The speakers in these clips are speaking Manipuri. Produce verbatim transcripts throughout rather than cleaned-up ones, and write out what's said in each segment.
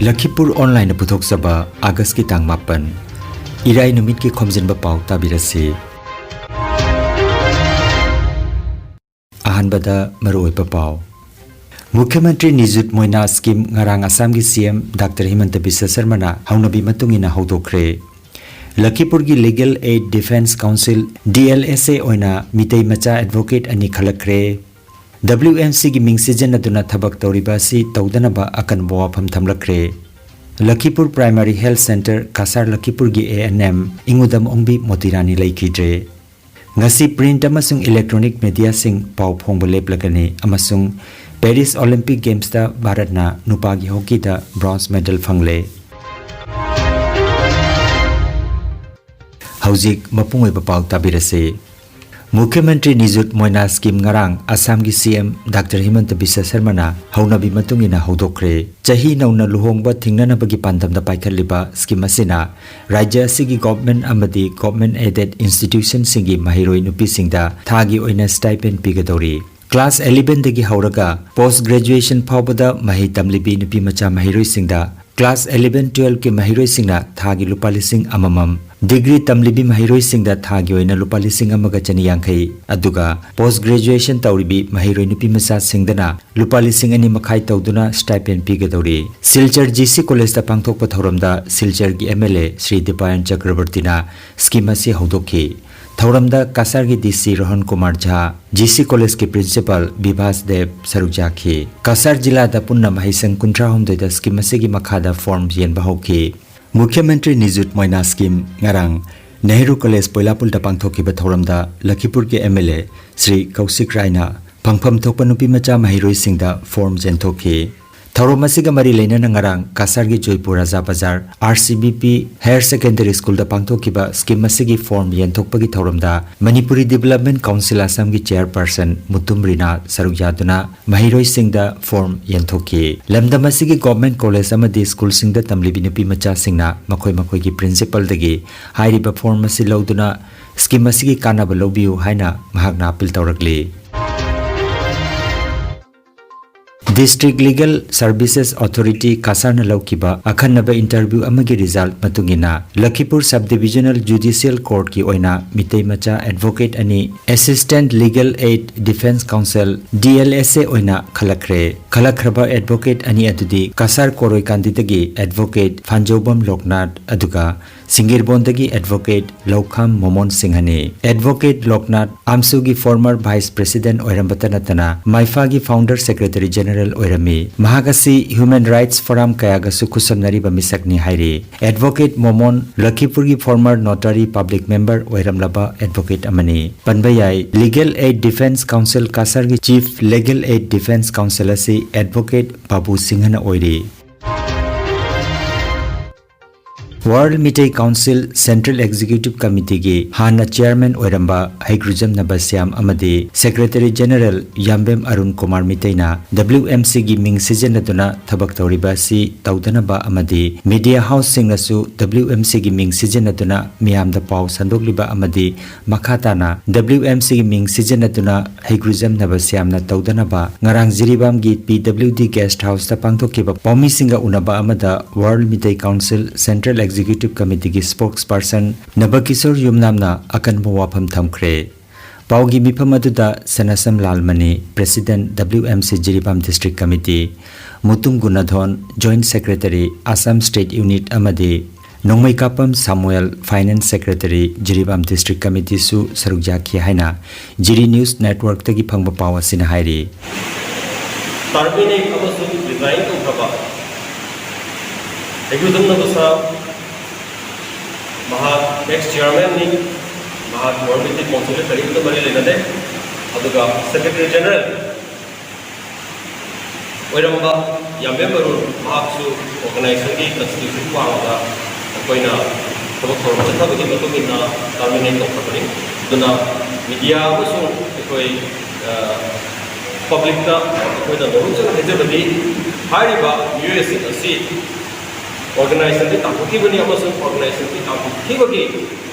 ꯂꯈꯤꯄꯨꯔ ꯑꯣꯟꯂꯥꯏꯟꯅ ꯄꯨꯊꯣꯛꯆꯕ ꯑꯥꯒꯁꯀꯤ ꯇꯥꯡ ꯃꯥꯄꯟ, ꯏꯔꯥꯏ ꯅꯨꯃꯤꯠꯀꯤ ꯈꯣꯝꯖꯤꯟꯕ ꯄꯥꯎ ꯇꯥꯕꯤꯔꯁꯤ꯫ ꯑꯍꯥꯟꯕꯗ ꯃꯔꯨꯑꯣꯏꯕ ꯄꯥꯎ꯫ ꯃꯨꯈ꯭ꯌ ꯃꯟꯇ꯭ꯔꯤ ꯅꯤꯖꯨꯠ ꯃꯣꯏꯅꯥ ꯁ꯭ꯀꯤꯝ ꯉꯔꯥꯡ ꯑꯁꯥꯝꯒꯤ ꯁꯤ ꯑꯦꯝ ꯗꯥꯛꯇꯔ ꯍꯤꯃꯟꯇ ꯕꯤꯁ꯭ꯋ ꯁꯔꯃꯅ ꯍꯧꯅꯕꯤ ꯃꯇꯨꯡ ꯏꯟꯅ ꯍꯧꯗꯣꯛꯈ꯭ꯔꯦ꯫ ꯂꯈꯤꯄꯨꯔꯒꯤ ꯂꯤꯒꯦꯜ ꯑꯦꯗ ꯗꯤꯐꯦꯟꯁ ꯀꯥꯎꯟꯁꯤꯜ, ꯗꯤ ꯑꯦꯜ ꯑꯦꯁ ꯑꯦ, ꯑꯣꯏꯅ ꯃꯤꯇꯩ ꯃꯆꯥ ꯑꯦꯗꯚꯣꯀꯦꯠ ꯑꯅꯤ ꯈꯜꯂꯛꯈ꯭ꯔꯦ꯫ ꯗꯕ꯭ꯂꯤꯎ ꯑꯦꯝ ꯁꯤꯒꯤ ꯃꯤꯡ ꯁꯤꯖꯤꯟꯅꯗꯨꯅ ꯊꯕꯛ ꯇꯧꯔꯤꯕ ꯑꯁꯤ ꯇꯧꯗꯅꯕ ꯑꯀꯟꯕ ꯋꯥꯐꯝ ꯊꯝꯂꯛꯈ꯭ꯔꯦ꯫ Lakhipur primary health centre Cachar ꯂꯈꯤꯄꯨꯔꯒꯤ ꯑꯦ ꯑꯦꯟ ꯑꯦꯝ ꯏꯉꯨꯗꯝ ꯑꯣꯡꯕꯤ ꯃꯣꯇꯤꯔꯥꯅꯤ ꯂꯩꯈꯤꯗ꯭ꯔꯦ꯫ ꯉꯁꯤ ꯄ꯭ꯔꯤꯟꯠ ꯑꯃꯁꯨꯡ ꯏꯂꯦꯛꯇ꯭ꯔꯣꯅꯤꯛ ꯃꯦꯗꯤꯌꯥꯁꯤꯡ ꯄꯥꯎ ꯐꯣꯡꯕ ꯂꯦꯞꯂꯒꯅꯤ ꯑꯃꯁꯨꯡ ꯄꯦꯔꯤꯁ ꯑꯣꯂꯤꯝꯄꯤꯛ ꯒꯦꯝꯁꯇ ꯚꯥꯔꯠꯅ ꯅꯨꯄꯥꯒꯤ ꯍꯣꯀꯤꯗ ꯕ꯭ꯔꯣꯟꯖ ꯃꯦꯗꯜ ꯐꯪꯂꯦ꯫ ꯍꯧꯖꯤꯛ ꯃꯄꯨꯡ ꯑꯣꯏꯕ ꯄꯥꯎ ꯇꯥꯕꯤꯔꯁꯤ꯫ ꯃꯨꯈ꯭ꯌ ꯃꯟꯇ꯭ꯔꯤ ꯅꯤꯖꯨꯠ ꯃꯣꯏꯅꯥ ꯁ꯭ꯀꯤꯝ ꯉꯔꯥꯡ ꯑꯁꯥꯝꯒꯤ ꯁꯤ ꯑꯦꯝ ꯗꯥꯛꯇꯔ ꯍꯤꯃꯟꯇ ꯕꯤꯁ꯭ꯋ ꯁꯔꯃꯅ ꯍꯧꯅꯕꯤ ꯃꯇꯨꯡ ꯏꯟꯅ ꯍꯧꯗꯣꯛꯈ꯭ꯔꯦ꯫ ꯆꯍꯤ ꯅꯧꯅ ꯂꯨꯍꯣꯡꯕ ꯊꯤꯡꯅꯅꯕꯒꯤ ꯄꯥꯟꯗꯝꯗ ꯄꯥꯏꯈꯠꯂꯤꯕ ꯁ꯭ꯀꯤꯝ ꯑꯁꯤꯅ ꯔꯥꯖ꯭ꯌ ꯑꯁꯤꯒꯤ ꯒꯣꯚꯔꯟꯃꯦꯟꯠ ꯑꯃꯗꯤ ꯒꯣꯚꯔꯟꯃꯦꯟꯠ ꯑꯦꯗꯦꯗ ꯏꯟꯁꯇꯤꯇ꯭ꯌꯨꯁꯟꯁꯤꯡꯒꯤ ꯃꯍꯩꯔꯣꯏ ꯅꯨꯄꯤꯁꯤꯡꯗ ꯊꯥꯒꯤ ꯑꯣꯏꯅ ꯁ꯭ꯇꯥꯏꯄꯦꯟ ꯄꯤꯒꯗꯧꯔꯤ꯫ ꯀ꯭ꯂꯥꯁ ꯑꯦꯂꯦꯚꯦꯟꯗꯒꯤ ꯍꯧꯔꯒ ꯄꯣꯁꯠ ꯒ꯭ꯔꯦꯖꯨꯑꯦꯁꯟ ꯐꯥꯎꯕꯗ ꯃꯍꯩ ꯇꯝꯂꯤꯕꯤ ꯅꯨꯄꯤ ꯃꯆꯥ ꯃꯍꯩꯔꯣꯏꯁꯤꯡꯗ, ꯀ꯭ꯂꯥꯁ ꯑꯦꯂꯦꯚꯦꯟ ꯇꯨꯋꯦꯜꯐꯀꯤ ꯃꯍꯩꯔꯣꯏꯁꯤꯡꯅ ꯊꯥꯒꯤ ꯂꯨꯄꯥ ꯂꯤꯁꯤꯡ ꯑꯃꯃꯝ, ꯗꯤꯒ꯭ꯔꯤ ꯇꯝꯂꯤꯕꯤ ꯃꯍꯩꯔꯣꯏꯁꯤꯡꯗ ꯊꯥꯒꯤ ꯑꯣꯏꯅ ꯂꯨꯄꯥ ꯂꯤꯁꯤꯡ ꯑꯃꯒ ꯆꯅꯤ ꯌꯥꯡꯈꯩ, ꯑꯗꯨꯒ ꯄꯣꯁꯠ ꯒ꯭ꯔꯦꯖꯨꯑꯦꯁꯟ ꯇꯧꯔꯤꯕꯤ ꯃꯍꯩꯔꯣꯏ ꯅꯨꯄꯤ ꯃꯆꯥꯁꯤꯡꯗꯅ ꯂꯨꯄꯥ ꯂꯤꯁꯤꯡ ꯑꯅꯤ ꯃꯈꯥꯏ ꯇꯧꯗꯨꯅ ꯁ꯭ꯇꯥꯏꯄꯦꯟ ꯄꯤꯒꯗꯧꯔꯤ꯫ ꯁꯤꯜꯆꯔ ꯖꯤ ꯁꯤ ꯀꯣꯂꯦꯖꯇ ꯄꯥꯡꯊꯣꯛꯄ ꯊꯧꯔꯝꯗ ꯁꯤꯜꯆꯔꯒꯤ M L A Shri Dipayan ꯆꯀ꯭ꯔꯕꯔꯇꯤꯅ ꯁ꯭ꯀꯤꯝ ꯑꯁꯤ ꯍꯧꯗꯣꯛꯈꯤ꯫ ꯊꯧꯔꯝꯗ ꯀꯁꯥꯔꯒꯤ ꯗꯤ ꯁꯤ ꯔꯣꯍꯟ ꯀꯨꯃꯥꯔ ꯖꯥ, ꯖꯤ ꯁꯤ ꯀꯣꯂꯦꯖꯀꯤ ꯄ꯭ꯔꯤꯟꯁꯤꯄꯥꯜ ꯕꯤꯚꯥꯁ ꯗꯦꯕ ꯁꯔꯨꯛ ꯌꯥꯈꯤ꯫ ꯀꯁꯥꯔ ꯖꯤꯂꯥꯗ ꯄꯨꯟꯅ ꯃꯍꯩꯁꯪ ꯀꯨꯟꯊ꯭ꯔꯥ ꯍꯨꯝꯗꯣꯏꯗ ꯁ꯭ꯀꯤꯝ ꯑꯁꯤꯒꯤ ꯃꯈꯥꯗ ꯐꯣꯔꯝ ꯌꯦꯟꯕ ꯍꯧꯈꯤ꯫ ꯃꯨꯈ꯭ꯌ ꯃꯟꯇ꯭ꯔꯤ ꯅꯤꯖꯨꯠ ꯃꯣꯏꯅꯥ ꯁ꯭ꯀꯤꯝ ꯉꯔꯥꯡ ꯅꯦꯍꯔꯨ ꯀꯣꯂꯦꯖ ꯄꯣꯏꯂꯥꯄꯨꯜꯗ ꯄꯥꯡꯊꯣꯛꯈꯤꯕ ꯊꯧꯔꯝꯗ ꯂꯈꯤꯄꯨꯔꯒꯤ ꯑꯦꯝ ꯑꯦꯜ ꯑꯦ ꯁ꯭ꯔꯤ ꯀꯧꯁꯤꯛ ꯔꯥꯏꯅ ꯐꯪꯐꯝ ꯊꯣꯛꯄ ꯅꯨꯄꯤ ꯃꯆꯥ ꯃꯍꯩꯔꯣꯏꯁꯤꯡꯗ ꯐꯣꯔꯝ ꯌꯦꯟꯊꯣꯛꯈꯤ꯫ ꯊꯧꯔꯝ ꯑꯁꯤꯒ ꯃꯔꯤ ꯂꯩꯅꯅ ꯉꯔꯥꯡ ꯀꯁꯥꯔꯒꯤ ꯖꯣꯏꯄꯨꯔ ꯔꯥꯖꯥ ꯕꯖꯥꯔ R C B P higher secondary ꯁ꯭ꯀꯨꯜꯗ ꯄꯥꯡꯊꯣꯛꯈꯤꯕ ꯁ꯭ꯀꯤꯝ ꯑꯁꯤꯒꯤ ꯐꯣꯔꯝ ꯌꯦꯟꯊꯣꯛꯄꯒꯤ ꯊꯧꯔꯝꯗ ꯃꯅꯤꯄꯨꯔꯤ ꯗꯤꯚꯦꯂꯞꯃꯦꯟꯠ ꯀꯥꯎꯟꯁꯤꯜ ꯑꯁꯥꯝꯒꯤ ꯆꯦꯌꯔꯄꯔꯁꯟ ꯃꯨꯇꯨꯝ ꯔꯤꯅꯥ ꯁꯔꯨꯛ ꯌꯥꯗꯨꯅ ꯃꯍꯩꯔꯣꯏꯁꯤꯡꯗ ꯐꯣꯔꯝ ꯌꯦꯟꯊꯣꯛꯈꯤ꯫ ꯂꯝꯗꯝ ꯑꯁꯤꯒꯤ ꯒꯣꯚꯔꯟꯃꯦꯟꯠ ꯀꯣꯂꯦꯖ ꯑꯃꯗꯤ ꯁ꯭ꯀꯨꯜꯁꯤꯡꯗ ꯇꯝꯂꯤꯕꯤ ꯅꯨꯄꯤ ꯃꯆꯥꯁꯤꯡꯅ ꯃꯈꯣꯏ ꯃꯈꯣꯏꯒꯤ ꯄ꯭ꯔꯤꯟꯁꯤꯄꯥꯜꯗꯒꯤ ꯍꯥꯏꯔꯤꯕ ꯐꯣꯔꯝ ꯑꯁꯤ ꯂꯧꯗꯨꯅ ꯁ꯭ꯀꯤꯝ ꯑꯁꯤꯒꯤ ꯀꯥꯟꯅꯕ ꯂꯧꯕꯤꯌꯨ ꯍꯥꯏꯅ ꯃꯍꯥꯛꯅ ꯑꯄꯤꯜ ꯇꯧꯔꯛꯂꯤ꯫ District Legal Services Authority ꯀꯁꯥꯔꯅ ꯂꯧꯈꯤꯕ ꯑꯈꯟꯅꯕ interview ꯑꯃꯒꯤ result ꯃꯇꯨꯡ ꯏꯟꯅ, ꯂꯈꯤꯄꯨꯔ Sub Divisional Judicial Courtꯀꯤ ꯑꯣꯏꯅ ꯃꯤꯇꯩ ꯃꯆꯥ advocate ꯑꯅꯤ Assistant Legal Aid Defence Counsel, D L S A ꯑꯣꯏꯅ ꯈꯜꯂꯛꯈ꯭ꯔꯦ꯫ ꯈꯜꯂꯛꯈ꯭ꯔꯕ advocate ꯑꯅꯤ ꯑꯗꯨꯗꯤ ꯀꯁꯥꯔ ꯀꯣꯔꯣꯏꯀꯥꯟꯗꯤꯗꯒꯤ advocate ꯐꯥꯟꯖꯧꯕꯝ ꯂꯣꯛꯅꯥꯊ ꯑꯗꯨꯒ ꯁꯤꯡꯒꯤꯔꯕꯣꯟꯗꯒꯤ advocate ꯂꯧꯈꯥꯝ ꯃꯣꯃꯣꯟ ꯁꯤꯡꯍꯅꯤ꯫ Advocate ꯂꯣꯛꯅꯥꯊ ꯑꯥꯝꯁꯨꯒꯤ former vice president ꯑꯣꯏꯔꯝꯕꯇ ꯅꯠꯇꯅ ꯃꯥꯏꯐꯥꯒꯤ founder secretary general ꯑꯣꯏꯔꯝꯃꯤ꯫ ꯃꯍꯥꯛ ꯑꯁꯤ human rights forum ꯀꯌꯥꯒꯁꯨ ꯈꯨꯠꯁꯝꯅꯔꯤꯕ ꯃꯤꯁꯛꯅꯤ ꯍꯥꯏꯔꯤ꯫ Advocate ꯃꯣꯃꯣꯟ ꯂꯈꯤꯄꯨꯔꯒꯤ former notary public member ꯑꯣꯏꯔꯝꯂꯕ advocate ꯑꯃꯅꯤ꯫ ꯄꯟꯕ ꯌꯥꯏ, Legal Aid Defence Counsel ꯀꯁꯥꯔꯒꯤ Chief Legal Aid Defence Counsel ꯑꯁꯤ advocate ꯕꯥꯕꯨ ꯁꯤꯡꯍꯅ ꯑꯣꯏꯔꯤ꯫ World Meitei Council Central Executive Committeeꯒꯤ ꯍꯥꯟꯅ chairman ꯑꯣꯏꯔꯝꯕ ꯍꯩꯒ꯭ꯔꯨꯖꯝ ꯅꯕꯁ꯭ꯌꯥꯝ ꯑꯃꯗꯤ secretary general ꯌꯥꯝꯕꯦꯝ Arun Kumar ꯃꯤꯇꯩꯅ W M Cꯒꯤ ꯃꯤꯡ ꯁꯤꯖꯤꯟꯅꯗꯨꯅ ꯊꯕꯛ ꯇꯧꯔꯤꯕ ꯑꯁꯤ ꯇꯧꯗꯅꯕ ꯑꯃꯗꯤ media houseꯁꯤꯡꯅꯁꯨ W M Cꯒꯤ ꯃꯤꯡ ꯁꯤꯖꯤꯟꯅꯗꯨꯅ ꯃꯤꯌꯥꯝꯗ ꯄꯥꯎ ꯁꯟꯗꯣꯛꯂꯤꯕ ꯑꯃꯗꯤ ꯃꯈꯥ ꯇꯥꯅ W M Cꯒꯤ ꯃꯤꯡ ꯁꯤꯖꯤꯟꯅꯗꯨꯅ ꯍꯩꯒ꯭ꯔꯨꯖꯝ ꯅꯕꯁ꯭ꯌꯥꯝꯅ ꯇꯧꯗꯅꯕ ꯉꯔꯥꯡ ꯖꯤꯔꯤꯕꯥꯝꯒꯤ P W D guest houseꯇ ꯄꯥꯡꯊꯣꯛꯈꯤꯕ ꯄꯥꯎꯃꯤꯁꯤꯡꯒ ꯎꯅꯕ ꯑꯃꯗ World Meitei Council Central Executive Committeeꯒꯤ spokesperson ꯅꯕꯀꯤꯁꯣꯔ ꯌꯨꯝꯅꯥꯝꯅ ꯑꯀꯟꯕ ꯋꯥꯐꯝ ꯊꯝꯈ꯭ꯔꯦ꯫ ꯄꯥꯎꯒꯤ ꯃꯤꯐꯝ ꯑꯗꯨꯗ ꯁꯅꯥꯁꯝ Lalmani, President W M C Jiribam District Committee, Mutum ꯒꯨꯅꯥꯙꯣꯟ, Joint Secretary, Assam State Unit ꯑꯃꯗꯤ ꯅꯣꯡꯃꯩꯀꯥꯄꯝ ꯁꯥꯃꯨꯑꯦꯜ, Finance Secretary, ꯖꯤꯔꯤꯕꯥꯝ District Committeeꯁꯨ ꯁꯔꯨꯛ ꯌꯥꯈꯤ ꯍꯥꯏꯅ ꯖꯤꯔꯤ News Networkꯇꯒꯤ ꯐꯪꯕ ꯄꯥꯎ ꯑꯁꯤꯅ ꯍꯥꯏꯔꯤ꯫ Terminate ꯑꯃꯁꯨꯡ resign ꯇꯧꯈ꯭ꯔꯕ ꯍꯩꯒ꯭ꯔꯨꯖꯝ ꯅꯕꯁ꯭ꯌꯥꯝ, ꯃꯍꯥꯛ ex chairmanꯅꯤ, ꯃꯍꯥꯛ World Meitei Councilꯒ ꯀꯔꯤꯝꯇ ꯃꯔꯤ ꯂꯩꯅꯗꯦ꯫ ꯑꯗꯨꯒ Secretary General ꯑꯣꯏꯔꯝꯕ ꯌꯥꯝꯕꯦꯝ ꯑꯔꯨꯟ, ꯃꯍꯥꯛꯁꯨ organizationꯒꯤ constitution ꯄꯥꯡꯂꯒ ꯑꯩꯈꯣꯏꯅ ꯊꯕꯛ ꯊꯧꯔꯝ ꯆꯠꯊꯕꯒꯤ ꯃꯇꯨꯡ ꯏꯟꯅ terminate ꯇꯧꯈ꯭ꯔꯕꯅꯤ꯫ ꯑꯗꯨꯅ media ꯑꯃꯁꯨꯡ ꯑꯩꯈꯣꯏ, ꯑ, publicꯇ ꯑꯩꯈꯣꯏꯅ ꯅꯣꯂꯨꯛꯆꯅ ꯍꯥꯏꯖꯕꯗꯤ, ꯍꯥꯏꯔꯤꯕ ꯃꯤꯑꯣꯏꯁꯤꯡ ꯑꯁꯤ organizationꯗꯤ ꯇꯥꯟꯊꯣꯛꯈꯤꯕꯅꯤ ꯑꯃꯁꯨꯡ organizationꯗꯤ ꯇꯥꯟꯊꯣꯛꯈꯤꯕꯒꯤ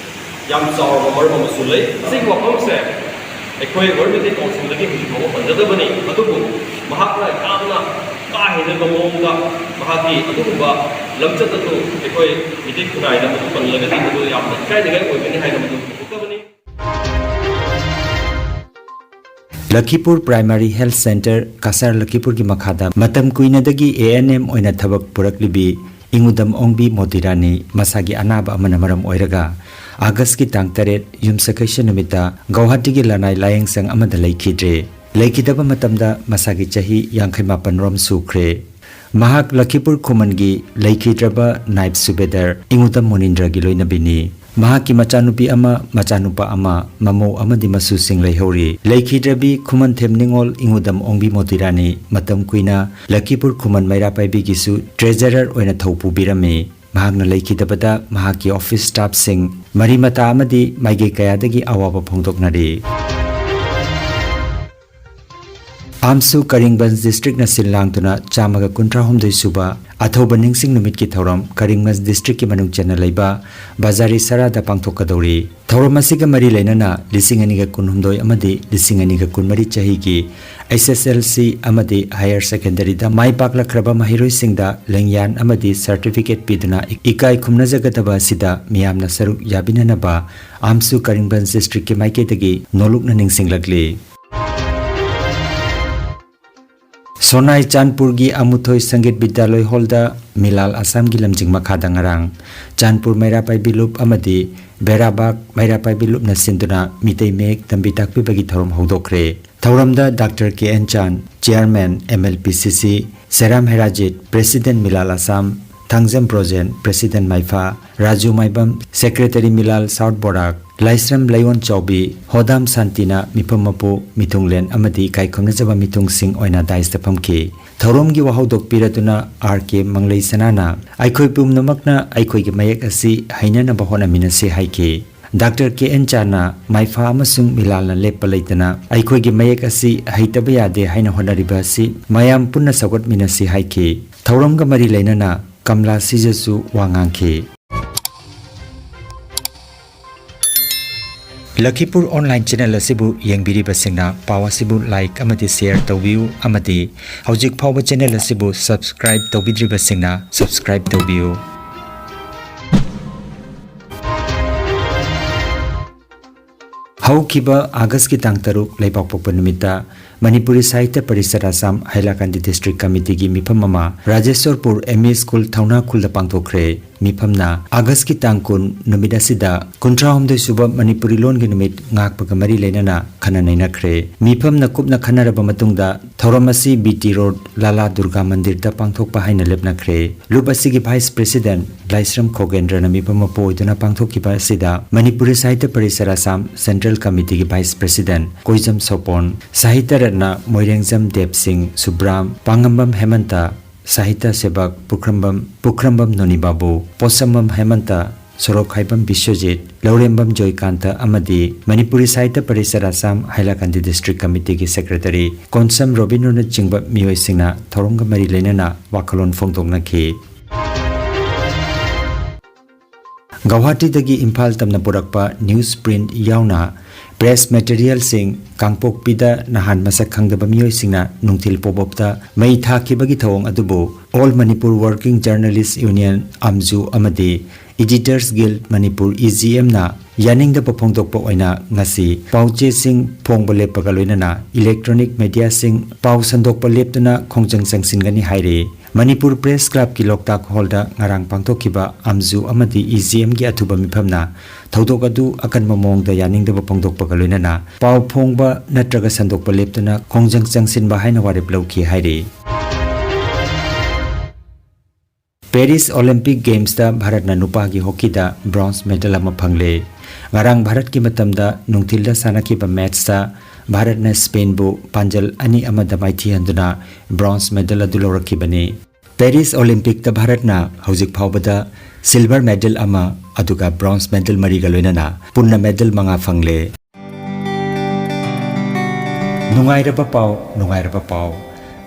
ꯌꯥꯝ ꯆꯥꯎꯔꯕ ꯃꯔꯝ ꯑꯃꯁꯨ ꯂꯩ꯫ ꯑꯁꯤꯒꯤ ꯋꯥꯐꯝꯁꯦ ꯑꯩꯈꯣꯏ ꯋꯥꯔꯜ ꯃꯤꯇꯤꯡ ꯀꯥꯎꯟꯁꯤꯜꯗꯒꯤ ꯍꯧꯖꯤꯛ ꯐꯥꯎꯕ ꯄꯟꯖꯗꯕꯅꯤ, ꯑꯗꯨꯕꯨ ꯃꯍꯥꯛꯅ ꯌꯥꯝꯅ ꯀꯥ ꯍꯦꯟꯅꯕ ꯃꯑꯣꯡꯗ ꯃꯍꯥꯛꯀꯤ ꯑꯗꯨꯒꯨꯝꯕ ꯂꯝꯆꯠ ꯑꯗꯨ ꯑꯩꯈꯣꯏ ꯃꯤꯇꯤꯡ ꯈꯨꯟꯅꯥꯏꯗ ꯃꯗꯨ ꯄꯜꯂꯒꯗꯤ ꯃꯗꯨ ꯌꯥꯝꯅ ꯏꯀꯥꯏꯅꯤꯡꯉꯥꯏ ꯑꯣꯏꯒꯅꯤ ꯍꯥꯏꯅ ꯃꯗꯨ ꯐꯣꯡꯗꯣꯛꯆꯕꯅꯤ꯫ ꯂꯈꯤꯄꯨꯔ ꯄ꯭ꯔꯥꯏꯃꯥꯔꯤ ꯍꯦꯜꯊ ꯁꯦꯟꯇꯔ, ꯀꯁꯥꯔ ꯂꯈꯤꯄꯨꯔꯒꯤ ꯃꯈꯥꯗ ꯃꯇꯝ ꯀꯨꯏꯅꯗꯒꯤ ꯑꯦ ꯑꯦꯟ ꯑꯦꯝ ꯑꯣꯏꯅ ꯊꯕꯛ ꯄꯨꯔꯛꯂꯤꯕꯤ ꯏꯉꯨꯗꯝ ꯑꯣꯡꯕꯤ ꯃꯣꯇꯤꯔꯥꯅꯤ ꯃꯁꯥꯒꯤ ꯑꯅꯥꯕ ꯑꯃꯅ ꯃꯔꯝ ꯑꯣꯏꯔꯒ ꯑꯥꯒꯁꯀꯤ ꯇꯥꯡ ꯇꯔꯦꯠ, ꯌꯨꯝꯁꯀꯩꯁ ꯅꯨꯃꯤꯠꯇ ꯒꯧꯍꯥꯇꯤꯒꯤ ꯂꯅꯥꯏ ꯂꯥꯌꯦꯡꯁꯪ ꯑꯃꯗ ꯂꯩꯈꯤꯗ꯭ꯔꯦ꯫ ꯂꯩꯈꯤꯗꯕ ꯃꯇꯝꯗ ꯃꯁꯥꯒꯤ ꯆꯍꯤ ꯌꯥꯡꯈꯩ ꯃꯥꯄꯟ ꯔꯣꯝ ꯁꯨꯈ꯭ꯔꯦ꯫ ꯃꯍꯥꯛ ꯂꯈꯤꯄꯨꯔ ꯈꯨꯃꯟꯒꯤ ꯂꯩꯈꯤꯗ꯭ꯔꯕ ꯅꯥꯏꯕ ꯁꯨꯕꯦꯗꯔ ꯏꯉꯨꯗꯝ ꯃꯨꯅꯤꯟꯗ꯭ꯔꯒꯤ ꯂꯣꯏꯅꯕꯤꯅꯤ꯫ ꯃꯍꯥꯛꯀꯤ ꯃꯆꯥꯅꯨꯄꯤ ꯑꯃ, ꯃꯆꯥꯅꯨꯄꯥ ꯑꯃ, ꯃꯃꯧ ꯑꯃꯗꯤ ꯃꯁꯨꯁꯤꯡ ꯂꯩꯍꯧꯔꯤ꯫ ꯂꯩꯈꯤꯗ꯭ꯔꯕꯤ ꯈꯨꯃꯟꯊꯦꯝ ꯅꯤꯉꯣꯜ ꯏꯉꯨꯗꯝ ꯑꯣꯡꯕꯤ ꯃꯣꯇꯤꯔꯥꯅꯤ ꯃꯇꯝ ꯀꯨꯏꯅ ꯂꯈꯤꯄꯨꯔ ꯈꯨꯃꯟ ꯃꯩꯔꯥ ꯄꯥꯏꯕꯤꯒꯤꯁꯨ ꯇ꯭ꯔꯦꯖꯔꯔ ꯑꯣꯏꯅ ꯊꯧ ꯄꯨꯕꯤꯔꯝꯃꯤ꯫ ꯃꯍꯥꯛꯅ ꯂꯩꯈꯤꯗꯕꯗ ꯃꯍꯥꯛꯀꯤ ꯑꯣꯐꯤꯁ ꯁ꯭ꯇꯥꯐꯁꯤꯡ, ꯃꯔꯤ ꯃꯇꯥ ꯑꯃꯗꯤ ꯃꯥꯏꯀꯩ ꯀꯌꯥꯗꯒꯤ ꯑꯋꯥꯕ ꯐꯣꯡꯗꯣꯛꯅꯔꯤ꯫ ꯑꯥꯝꯁꯨ ꯀꯔꯤꯡꯒꯟꯖ ꯗꯤꯁꯇ꯭ꯔꯤꯛꯅ ꯁꯤꯜ ꯂꯥꯡꯗꯨꯅ ꯆꯥꯝꯃꯒ ꯀꯨꯟꯊ꯭ꯔꯥ ꯍꯨꯝꯗꯣꯏ ꯁꯨꯕ ꯑꯊꯧꯕ ꯅꯤꯡꯁꯤꯡ ꯅꯨꯃꯤꯠꯀꯤ ꯊꯧꯔꯝ ꯀꯔꯤꯡꯒꯟꯖ ꯗꯤꯁꯇ꯭ꯔꯤꯛꯀꯤ ꯃꯅꯨꯡ ꯆꯟꯅ ꯂꯩꯕ ꯕꯖꯥꯔꯤ ꯁꯔꯥꯗ ꯄꯥꯡꯊꯣꯛꯀꯗꯧꯔꯤ꯫ ꯊꯧꯔꯝ ꯑꯁꯤꯒ ꯃꯔꯤ ꯂꯩꯅꯅ ꯂꯤꯁꯤꯡ ꯑꯅꯤꯒ ꯀꯨꯟꯍꯨꯝꯗꯣꯏ ꯑꯃꯗꯤ ꯂꯤꯁꯤꯡ ꯑꯅꯤꯒ ꯀꯨꯟꯃꯔꯤ ꯆꯍꯤꯒꯤ ꯑꯩꯆ ꯑꯦꯁ ꯑꯦꯜ ꯁꯤ ꯑꯃꯗꯤ ꯍꯥꯌꯔ ꯁꯦꯀꯦꯟꯗꯔꯤꯗ ꯃꯥꯏ ꯄꯥꯛꯂꯛꯈ꯭ꯔꯕ ꯃꯍꯩꯔꯣꯏꯁꯤꯡꯗ ꯂꯦꯡꯌꯥꯟ ꯑꯃꯗꯤ ꯁꯔꯇꯤꯐꯤꯀꯦꯠ ꯄꯤꯗꯨꯅ ꯏꯀꯥꯏ ꯈꯨꯝꯅꯖꯒꯗꯕ ꯑꯁꯤꯗ ꯃꯤꯌꯥꯝꯅ ꯁꯔꯨꯛ ꯌꯥꯕꯤꯅꯅꯕ ꯑꯥꯝꯁꯨ ꯀꯔꯤꯡꯒꯟꯖ ꯗꯤꯁꯇ꯭ꯔꯤꯛꯀꯤ ꯃꯥꯏꯀꯩꯗꯒꯤ ꯅꯣꯂꯨꯛꯅ ꯅꯤꯡꯁꯤꯡꯂꯛꯂꯤ꯫ ꯁꯣꯅꯥꯏ ꯆꯥꯟꯄꯨꯔꯒꯤ ꯑꯃꯨꯊꯣꯏ ꯁꯪꯒꯤꯠ ꯕꯤꯗ꯭ꯌꯥꯂꯣꯏ ꯍꯣꯜꯗ ꯃꯤꯂꯥꯜ ꯑꯁꯥꯝꯒꯤ ꯂꯝꯖꯤꯡ ꯃꯈꯥꯗ ꯉꯔꯥꯡ ꯆꯥꯟꯄꯨꯔ ꯃꯩꯔꯥ ꯄꯥꯏꯕꯤ ꯂꯨꯞ ꯑꯃꯗꯤ ꯕꯦꯔꯥꯕꯥꯒ ꯃꯩꯔꯥ ꯄꯥꯏꯕꯤ ꯂꯨꯞꯅ ꯁꯤꯟꯗꯨꯅ ꯃꯤꯇꯩ ꯃꯌꯦꯛ ꯇꯝꯕꯤ ꯇꯥꯛꯄꯤꯕꯒꯤ ꯊꯧꯔꯝ ꯍꯧꯗꯣꯛꯈ꯭ꯔꯦ꯫ ꯊꯧꯔꯝꯗ doctor K N Chan, chairman M L P C C, Seram Herajit, president Milal Assam, Thangjam Brojen, president Maipha, Raju Maibam, secretary Milal south Borak, Laishram Leiyon Chaobi, Hodam ꯁꯥꯟꯇꯤꯅ ꯃꯤꯐꯝ ꯃꯄꯨ, ꯃꯤꯊꯨꯡꯂꯦꯟ ꯑꯃꯗꯤ ꯏꯀꯥꯏ ꯈꯨꯝꯅꯖꯕ ꯃꯤꯊꯨꯡꯁꯤꯡ ꯑꯣꯏꯅ ꯗꯥꯏꯁꯇ ꯐꯝꯈꯤ꯫ ꯊꯧꯔꯝꯒꯤ ꯋꯥꯍꯧꯗꯣꯛ ꯄꯤꯔꯗꯨꯅ ꯑꯥꯔ ꯀꯦ ꯃꯪꯂꯩ ꯁꯅꯥꯅ ꯑꯩꯈꯣꯏ ꯄꯨꯝꯅꯃꯛꯅ ꯑꯩꯈꯣꯏꯒꯤ ꯃꯌꯦꯛ ꯑꯁꯤ ꯍꯩꯅꯅꯕ ꯍꯣꯠꯅꯃꯤꯟꯅꯁꯤ ꯍꯥꯏꯈꯤ꯫ ꯗꯥꯛꯇꯔ ꯀꯦ ꯑꯦꯟ ꯆꯥꯅ ꯃꯥꯏꯐꯥ ꯑꯃꯁꯨꯡ ꯃꯤꯂꯥꯜꯅ ꯂꯦꯞꯄ ꯂꯩꯇꯅ ꯑꯩꯈꯣꯏꯒꯤ ꯃꯌꯦꯛ ꯑꯁꯤ ꯍꯩꯇꯕ ꯌꯥꯗꯦ ꯍꯥꯏꯅ ꯍꯣꯠꯅꯔꯤꯕ ꯑꯁꯤ ꯃꯌꯥꯝ ꯄꯨꯟꯅ ꯁꯧꯒꯠꯃꯤꯟꯅꯁꯤ ꯍꯥꯏꯈꯤ꯫ ꯊꯧꯔꯝꯒ ꯃꯔꯤ ꯂꯩꯅꯅ ꯀꯝꯂꯥ ꯁꯤꯖꯁꯨ ꯋꯥ ꯉꯥꯡꯈꯤ꯫ ꯂꯈꯤꯄꯨꯔ online channel ꯑꯁꯤꯕꯨ ꯌꯦꯡꯕꯤꯔꯤꯕꯁꯤꯡꯅ ꯄꯥꯎ ꯑꯁꯤꯕꯨ like ꯑꯃꯗꯤ share ꯇꯧꯕꯤꯌꯨ ꯑꯃꯗꯤ ꯍꯧꯖꯤꯛ ꯐꯥꯎꯕ channel ꯑꯁꯤꯕꯨ subscribe ꯇꯧꯕꯤꯗ꯭ꯔꯤꯕꯁꯤꯡꯅ subscribe ꯇꯧꯕꯤꯌꯨ꯫ ꯍꯧꯈꯤꯕ August ꯀꯤ ꯇꯥꯡ ꯇꯔꯨꯛ ꯂꯩꯕꯥꯛꯄꯣꯛꯄ ꯅꯨꯃꯤꯠꯇ ꯃꯅꯤꯄꯨꯔꯤ ꯁꯥꯍꯤꯇ꯭ꯌ ꯄꯔꯤꯁꯠ ꯑꯁꯥꯝ ꯍꯥꯏꯂꯥꯀꯟꯗꯤ district committee ꯒꯤ ꯃꯤꯐꯝ ꯑꯃ ꯔꯥꯖꯦꯁ꯭ꯋꯔꯄꯨꯔ M E school ꯊꯧꯅꯥꯈꯨꯜꯗ ꯄꯥꯡꯊꯣꯛꯈ꯭ꯔꯦ꯫ ꯃꯤꯐꯝꯅ August ꯀꯤ ꯇꯥꯡ ꯀꯨꯟ ꯅꯨꯃꯤꯠ ꯑꯁꯤꯗ ꯀꯨꯟꯊ꯭ꯔꯥ ꯍꯨꯝꯗꯣꯏ ꯁꯨꯕ ꯃꯅꯤꯄꯨꯔꯤ ꯂꯣꯟꯒꯤ ꯅꯨꯃꯤꯠ ꯉꯥꯛꯄꯒ ꯃꯔꯤ ꯂꯩꯅꯅ ꯈꯟꯅ ꯅꯩꯅꯈ꯭ꯔꯦ꯫ ꯃꯤꯐꯝꯅ ꯀꯨꯞꯅ ꯈꯟꯅꯔꯕ ꯃꯇꯨꯡꯗ ꯊꯧꯔꯝ ꯑꯁꯤ B T Road ꯂꯥꯂꯥ ꯗꯨꯔꯒꯥ ꯃꯟꯗꯤꯔꯗ ꯄꯥꯡꯊꯣꯛꯄ ꯍꯥꯏꯅ ꯂꯦꯞꯅꯈ꯭ꯔꯦ꯫ ꯂꯨꯞ ꯑꯁꯤꯒꯤ vice president ꯂꯥꯏꯁ꯭ꯔꯝ ꯈꯣꯒꯦꯟꯗ꯭ꯔꯅ ꯃꯤꯐꯝ ꯃꯄꯨ ꯑꯣꯏꯗꯨꯅ ꯄꯥꯡꯊꯣꯛꯈꯤꯕ ꯑꯁꯤꯗ ꯃꯅꯤꯄꯨꯔꯤ ꯁꯥꯍꯤꯇ꯭ꯌ ꯄꯔꯤꯁꯠ ꯑꯁꯥꯝ central committee ꯒꯤ vice president ꯀꯣꯏꯖꯝ ꯁꯣꯄꯣꯟ, ꯁꯥꯍꯤꯇ꯭ꯌ ꯔꯠꯅ ꯃꯣꯏꯔꯦꯡꯖꯝ ꯗꯦꯕ ꯁꯤꯡ, ꯁꯨꯕ꯭ꯔꯥꯝ, ꯄꯥꯉꯝꯕꯝ ꯍꯦꯃꯟꯇ, ꯁꯥꯍꯤꯇ꯭ꯌ ꯁꯦꯕꯛ ꯄꯨꯈ꯭ꯔꯝꯕꯝ, ꯄꯨꯈ꯭ꯔꯝꯕꯝ ꯅꯣꯅꯤ ꯕꯥꯕꯨ, ꯄꯣꯠꯁꯝꯕꯝ ꯍꯦꯃꯟꯇ, ꯁꯣꯔꯣꯛꯈꯥꯏꯕꯝ ꯕꯤꯁ꯭ꯋꯖꯤꯠ, ꯂꯧꯔꯦꯝꯕꯝ ꯖꯣꯏꯀꯥꯟꯇ ꯑꯃꯗꯤ ꯃꯅꯤꯄꯨꯔꯤ ꯁꯥꯍꯤꯇ꯭ꯌ ꯄꯔꯤꯁꯠ ꯑꯁꯥꯝ ꯍꯥꯏꯂꯥꯀꯟꯗꯤ district committee ꯒꯤ secretary ꯀꯣꯟꯁꯝ ꯔꯣꯕꯤꯟꯗ꯭ꯔꯅꯆꯤꯡꯕ ꯃꯤꯑꯣꯏꯁꯤꯡꯅ ꯊꯧꯔꯝꯒ ꯃꯔꯤ ꯂꯩꯅꯅ ꯋꯥꯈꯜꯂꯣꯟ ꯐꯣꯡꯗꯣꯛꯅꯈꯤ꯫ ꯒꯧꯍꯥꯇꯤꯗꯒꯤ ꯏꯝꯐꯥꯜ ꯇꯝꯅ ꯄꯨꯔꯛꯄ news print ꯌꯥꯎꯅ press material ꯁꯤꯡ ꯀꯥꯡꯄꯣꯛꯄꯤꯗ ꯅꯍꯥꯟ ꯃꯁꯛ ꯈꯪꯗꯕ ꯃꯤꯑꯣꯏꯁꯤꯡꯅ ꯅꯨꯡꯊꯤꯜ ꯄꯣꯕꯣꯞꯇ ꯃꯩ ꯊꯥꯈꯤꯕꯒꯤ ꯊꯧꯑꯣꯡ ꯑꯗꯨꯕꯨ All Manipur Working Journalist Union, ꯑꯝꯖꯨ, ꯑꯃꯗꯤ Editors Guild Manipur, E G M ꯅ ꯌꯥꯅꯤꯡꯗꯕ ꯐꯣꯡꯗꯣꯛꯄ ꯑꯣꯏꯅ ꯉꯁꯤ ꯄꯥꯎꯆꯦꯁꯤꯡ ꯐꯣꯡꯕ ꯂꯦꯞꯄꯒ ꯂꯣꯏꯅꯅ electronic media ꯁꯤꯡ ꯄꯥꯎ ꯁꯟꯗꯣꯛꯄ ꯂꯦꯞꯇꯨꯅ ꯈꯣꯡꯖꯪ ꯆꯪꯁꯤꯟꯒꯅꯤ ꯍꯥꯏꯔꯤ꯫ ꯃꯅꯤꯄꯨꯔ Press Club ꯀꯤ ꯂꯣꯛꯇꯥꯛ ꯍꯣꯜꯗ ꯉꯔꯥꯡ ꯄꯥꯡꯊꯣꯛꯈꯤꯕ ꯑꯝꯖꯨ ꯑꯃꯗꯤ E G M ꯒꯤ ꯑꯊꯨꯕ ꯃꯤꯐꯝꯅ ꯊꯧꯗꯣꯛ ꯑꯗꯨ ꯑꯀꯟꯕ ꯃꯑꯣꯡꯗ ꯌꯥꯅꯤꯡꯗꯕ ꯐꯣꯡꯗꯣꯛꯄꯒ ꯂꯣꯏꯅꯅ ꯄꯥꯎ ꯐꯣꯡꯕ ꯅꯠꯇ꯭ꯔꯒ ꯁꯟꯗꯣꯛꯄ ꯂꯦꯞꯇꯨꯅ ꯈꯣꯡꯖꯪ ꯆꯪꯁꯤꯟꯕ ꯍꯥꯏꯅ ꯋꯥꯔꯦꯞ ꯂꯧꯈꯤ ꯍꯥꯏꯔꯤ꯫ Paris Olympic Games ꯇ ꯚꯥꯔꯠꯅ ꯅꯨꯄꯥꯒꯤ ꯍꯣꯀꯤꯗ bronze medal ꯑꯃ ꯐꯪꯂꯦ꯫ ꯉꯔꯥꯡ ꯚꯥꯔꯠꯀꯤ ꯃꯇꯝꯗ ꯅꯨꯡꯊꯤꯜꯗ ꯁꯥꯟꯅꯈꯤꯕ match ꯇ ꯚꯥꯔꯠꯅ ꯁ꯭ꯄꯦꯟꯕꯨ ꯄꯥꯟꯖꯜ ꯑꯅꯤ ꯑꯃꯗ ꯃꯥꯏꯊꯤꯍꯟꯗꯨꯅ bronze medal ꯑꯗꯨ ꯂꯧꯔꯛꯈꯤꯕꯅꯤ꯫ Paris Olympic ꯇ ꯚꯥꯔꯠꯅ ꯍꯧꯖꯤꯛ ꯐꯥꯎꯕꯗ silver medal ꯑꯃ ꯑꯗꯨꯒ bronze medal ꯃꯔꯤꯒ ꯂꯣꯏꯅꯅ ꯄꯨꯟꯅ medal ꯃꯉꯥ ꯐꯪꯂꯦ꯫ ꯅꯨꯡꯉꯥꯏꯔꯕ ꯄꯥꯎ, ꯅꯨꯡꯉꯥꯏꯔꯕ ꯄꯥꯎ꯫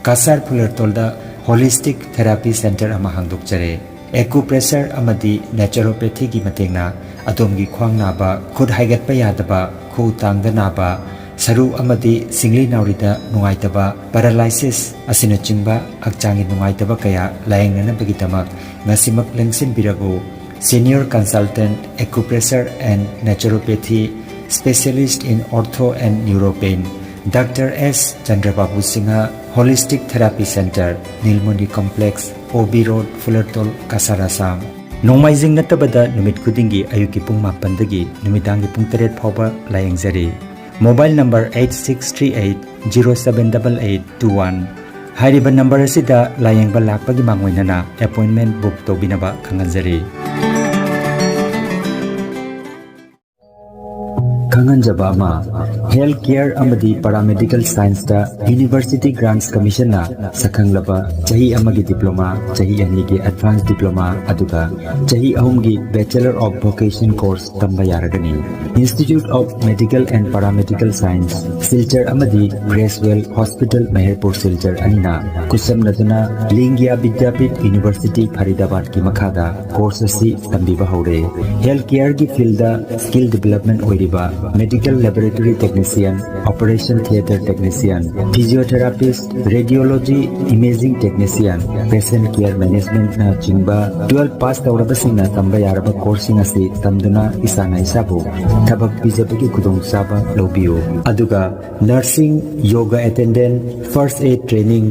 ꯀꯁꯥꯔ ꯐꯨꯂꯔꯇꯣꯜꯗ holistic therapy center ꯑꯃ ꯍꯥꯡꯗꯣꯛꯆꯔꯦ꯫ Acupressure ꯑꯃꯗꯤ naturopathy ꯒꯤ ꯃꯇꯦꯡꯅ ꯑꯗꯣꯝꯒꯤ ꯈ꯭ꯋꯥꯡ ꯅꯥꯕ, ꯈꯨꯠ ꯍꯥꯏꯒꯠꯄ ꯌꯥꯗꯕ, ꯈꯨꯎ ꯇꯥꯡꯗ ꯅꯥꯕ, ꯁꯔꯨ ꯑꯃꯗꯤ ꯁꯤꯡꯂꯤ ꯅꯥꯎꯔꯤꯗ ꯅꯨꯡꯉꯥꯏꯇꯕ, paralysis ꯑꯁꯤꯅꯆꯤꯡꯕ ꯍꯛꯆꯥꯡꯒꯤ ꯅꯨꯡꯉꯥꯏꯇꯕ ꯀꯌꯥ ꯂꯥꯌꯦꯡꯅꯅꯕꯒꯤꯗꯃꯛ ꯉꯁꯤꯃꯛ ꯂꯦꯡꯁꯤꯟꯕꯤꯔꯛꯎ꯫ Senior Consultant, Acupressure and Naturopathy, Specialist in Ortho and Neuropain, Doctor S Chandrababu Singha, Holistic Therapy Center, Nilmuni Complex, O B Road, Fulertol, Cachar, Assam. ꯅꯣꯡꯃꯥꯏꯖꯤꯡ ꯅꯠꯇꯕꯗ ꯅꯨꯃꯤꯠ ꯈꯨꯗꯤꯡꯒꯤ ꯑꯌꯨꯛꯀꯤ ꯄꯨꯡ ꯃꯥꯄꯟꯗꯒꯤ ꯅꯨꯃꯤꯗꯥꯡꯒꯤ ꯄꯨꯡ ꯇꯔꯦꯠ ꯐꯥꯎꯕ ꯂꯥꯌꯦꯡꯖꯔꯤ꯫ Mobile number eight six three eight zero seven double eight two one꯫ ꯍꯥꯏꯔꯤꯕ ꯅꯝꯕꯔ ꯑꯁꯤꯗ ꯂꯥꯌꯦꯡꯕ ꯂꯥꯛꯄꯒꯤ ꯃꯥꯡꯑꯣꯏꯅꯅ appointment book ꯇꯧꯕꯤꯅꯕ ꯈꯪꯍꯟꯖꯔꯤ꯫ ꯈꯪꯍꯟꯖꯕ ꯑꯃ, Health Care ꯑꯃꯗꯤ Paramedical Scienceꯇ University Grants Commissionꯅ ꯁꯛꯈꯪꯂꯕ ꯆꯍꯤ ꯑꯃꯒꯤ diploma, ꯆꯍꯤ ꯑꯅꯤꯒꯤ advance diploma, ꯑꯗꯨꯒ ꯆꯍꯤ ꯑꯍꯨꯝꯒꯤ Bachelor of Vocation course ꯇꯝꯕ ꯌꯥꯔꯒꯅꯤ꯫ Institute of Medical and Paramedical Science, Silchar ꯑꯃꯗꯤ Creswell Hospital, ꯃꯍꯦꯔꯄꯨꯔ, ꯁꯤꯜꯆꯔ ꯑꯅꯤꯅ ꯈꯨꯠꯁꯝꯅꯗꯨꯅ ꯂꯤꯡꯒ꯭ꯌꯥ ꯕꯤꯗ꯭ꯌꯥꯄꯤꯊ University, ꯐꯔꯤꯗꯥꯕꯥꯗꯀꯤ ꯃꯈꯥꯗ course ꯑꯁꯤ ꯇꯝꯕꯤꯕ ꯍꯧꯔꯦ꯫ Health Careꯒꯤ fieldꯗ skill development ꯑꯣꯏꯔꯤꯕ Medical Laboratory Technician, Operation Theatre Technician, Physiotherapist, Radiology, Imaging Technician, Patient Care Managementꯅ ꯆꯤꯡꯕ twelve pass ꯇꯧꯔꯕꯁꯤꯡꯅ ꯇꯝꯕ ꯌꯥꯔꯕ courseꯁꯤꯡ ꯑꯁꯤ ꯇꯝꯗꯨꯅ ꯏꯁꯥꯅ ꯏꯁꯥꯕꯨ ꯊꯕꯛ ꯄꯤꯖꯕꯒꯤ ꯈꯨꯗꯣꯡꯆꯥꯕ ꯂꯧꯕꯤꯌꯨ꯫ ꯑꯗꯨꯒ nursing, yoga attendant, first aid training,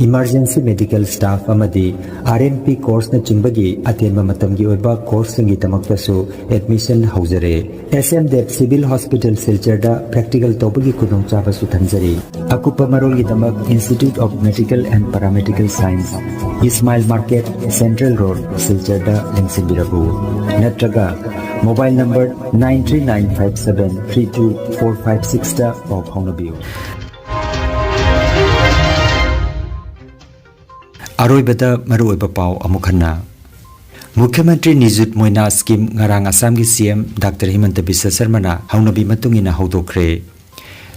emergency medical staff ꯑꯃꯗꯤ R M P courseꯅꯆꯤꯡꯕꯒꯤ ꯑꯇꯦꯟꯕ ꯃꯇꯝꯒꯤ ꯑꯣꯏꯕ courseꯁꯤꯡꯒꯤꯗꯃꯛꯇꯁꯨ admission ꯍꯧꯖꯔꯦ꯫ S M Dev Civil Hospital ꯁꯤꯜꯆꯔꯗ practical ꯇꯧꯕꯒꯤ ꯈꯨꯗꯣꯡꯆꯥꯕꯁꯨ ꯊꯝꯖꯔꯤ꯫ ꯑꯀꯨꯞꯄ ꯃꯔꯣꯜꯒꯤꯗꯃꯛ Institute of Medical and Paramedical Science, Ismail Market, Central Road, ꯁꯤꯜꯆꯔꯗ ꯂꯦꯡꯁꯤꯟꯕꯤꯔꯛꯎ꯫ ꯅꯠꯇ꯭ꯔꯒ mobile number nine three nine five seven three two four five sixꯇ ꯄꯥꯎ ꯐꯥꯎꯅꯕꯤꯌꯨ꯫ ꯑꯔꯣꯏꯕꯗ ꯃꯔꯨꯑꯣꯏꯕ ꯄꯥꯎ ꯑꯃꯨꯛ ꯍꯟꯅ꯫ ꯃꯨꯈ꯭ꯌ ꯃꯟꯇ꯭ꯔꯤ ꯅꯤꯖꯨꯠ ꯃꯣꯏꯅꯥ scheme ꯉꯔꯥꯡ ꯑꯁꯥꯝꯒꯤ C M Doctor ꯍꯤꯃꯟꯇ ꯕꯤꯁ꯭ꯋ ꯁꯔꯃꯅ ꯍꯧꯅꯕꯤ ꯃꯇꯨꯡ ꯏꯟꯅ ꯍꯧꯗꯣꯛꯈ꯭ꯔꯦ꯫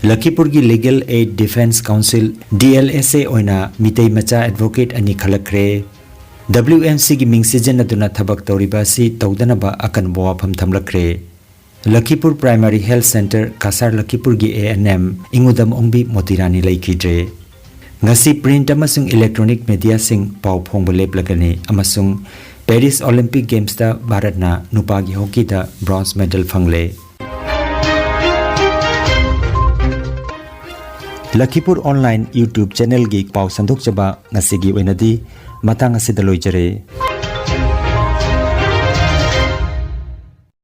ꯂꯈꯤꯄꯨꯔꯒꯤ Legal Aid Defence Council, D L S A ꯑꯣꯏꯅ ꯃꯤꯇꯩ ꯃꯆꯥ advocate ꯑꯅꯤ ꯈꯜꯂꯛꯈ꯭ꯔꯦ꯫ W M Cꯒꯤ ꯃꯤꯡ ꯁꯤꯖꯤꯟꯅꯗꯨꯅ ꯊꯕꯛ ꯇꯧꯔꯤꯕ ꯑꯁꯤ ꯇꯧꯗꯅꯕ ꯑꯀꯟꯕ ꯋꯥꯐꯝ ꯊꯝꯂꯛꯈ꯭ꯔꯦ꯫ ꯂꯈꯤꯄꯨꯔ Primary Health Centre, Cachar ꯂꯈꯤꯄꯨꯔꯒꯤ A N M ꯏꯉꯨꯗꯝ ꯑꯣꯡꯕꯤ ꯃꯣꯇꯤꯔꯥꯅꯤ ꯂꯩꯈꯤꯗ꯭ꯔꯦ꯫ ꯉꯁꯤ print ꯑꯃꯁꯨꯡ electronic mediaꯁꯤꯡ ꯄꯥꯎ ꯐꯣꯡꯕ ꯂꯦꯞꯂꯒꯅꯤ ꯑꯃꯁꯨꯡ Paris Olympic Gamesꯇ ꯚꯥꯔꯠꯅ ꯅꯨꯄꯥꯒꯤ hockeyꯗ bronze medal ꯐꯪꯂꯦ꯫ ꯂꯈꯤꯄꯨꯔ Online YouTube channelꯒꯤ ꯄꯥꯎ ꯁꯟꯗꯣꯛꯆꯕ ꯉꯁꯤꯒꯤ ꯑꯣꯏꯅꯗꯤ ꯃꯇꯥꯡ ꯑꯁꯤꯗ ꯂꯣꯏꯖꯔꯦ꯫